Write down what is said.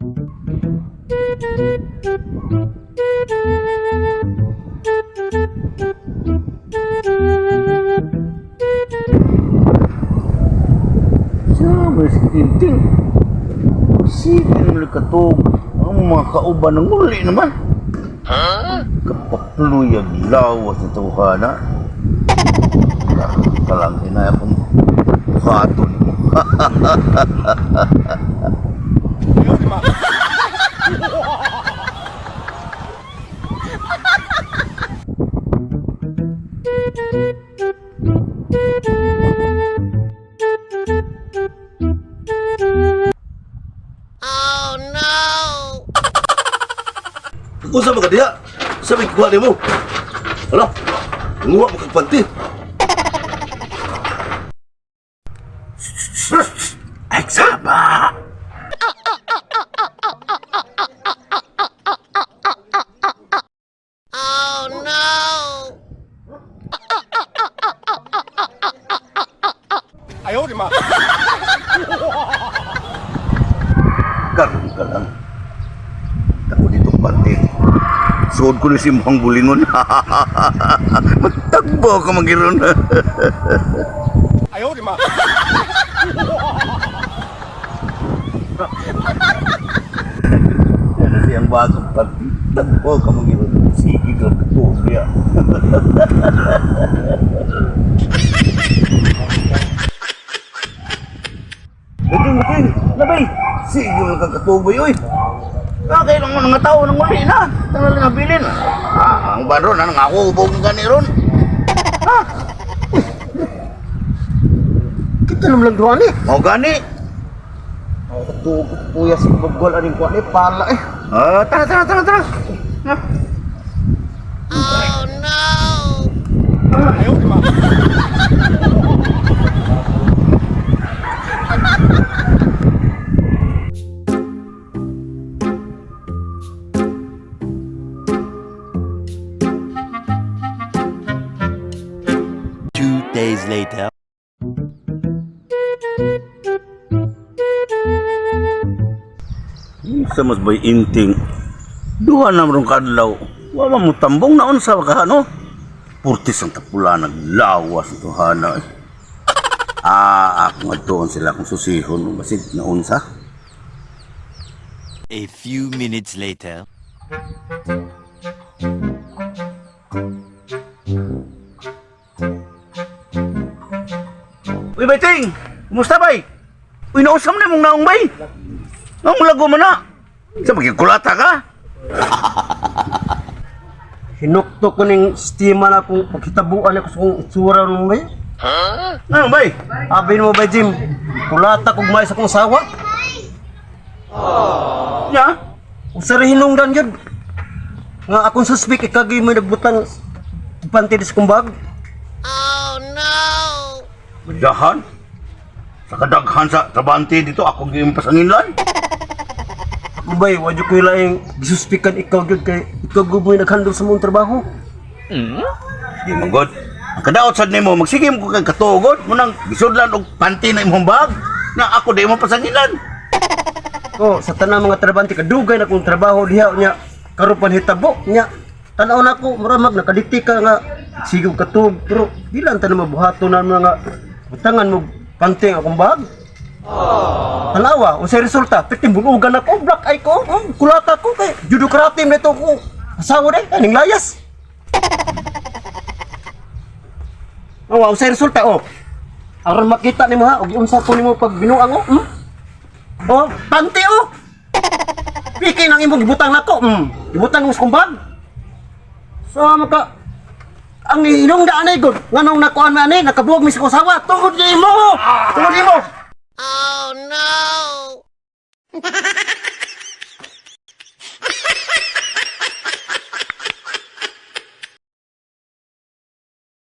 Sama si Tinting. Sige naman katog. Ang mga kauban ng uli naman. Kapakluyag lawas na tawhana. Kalang hinaya kong buhaton mo. Unsa man ka diha? Sa may kuha nimo? Hala? Nguha mo kag panty. Ay, saba! Ayaw, di ma. Karon ka lang. Tako dito panty. Suod ko ni si Mukhang Bulingon. Magtagbo ka magiron. Ayaw, di ma. Yan na siyang bagong panty. Tagbo ka magiron. Sige ka katuog niya. Ito, Making! Labay! Sige mo kagkatuboy, oy! Kaya lang mga tao nang uli na. Tangal nga bilin. Ah, ang ban ron, anong ako ubog gani ron. Kita naman lang duha ni. Mao gani. Tuog kuya si Bogol aning kuha ni pala eh. Ah, tara, tara, tara, tara. Ayaw, di ma. 2 days later. Sa mas bay inting. Duha na ron kadlaw. Wa man mo tambong na unsa ka no? Purtis ang tapula naglawas ito hana. Eh. Ah, ako nga doon sila kung susihon basid na unsa. A few minutes later. Uy, Baiting! Kumusta, bay? Uy, nausam na mong naong, bay! Naong lago mo na! Sa magigkulata ka? Hinukto ko ning sistema na kung pagkitabuan ako sa kong itsura nung may. Ano, bay? Abi mo ba Jim? Kulata kog may sa kong sawa. Ya? Usa ra hinungdan gyud. Nga akong suspect ikagay mo nagbutang panty sa kong bag. Dahan? Sa kadaghan sa trabante dito, ako gayong pasanginlan. Ako bay, wa jud ko laing gisuspikan ikaw gyud kay ikaw gyud mo'y naghandle sa mong trabaho. Di man, God. Ang kadaot sad nimo, magsige mo kag katugod. Munang gisudlan og panty na imong bag. Na ako di mo pasanginlan. Oh, sa tanang mga trabante kadugay na kong trabaho diha nya karon pan hitabo nya. Tan-aw na ko mura mag nakadikti ka nga sigog katug pero di lang tanan mabuhaton na mga butangan mo panting akong bag. Tanawa, unsay resulta? Piting bulugan ako, black eye ko, oh, kulata ko kay judo karate man ito ko. Asawa day, aning layas. Oh, unsay resulta oh. Aron makita nimo ha, og unsa ko nimo pag binuang oh. Hmm? Oh, panty oh. Piki nang imong gibutang nako. Gibutang mo sa kong bag. So maka ang inong daan ay god nganong nakuan man ani nakabuwag mi sa kusawa tungod nimo. Tungod nimo.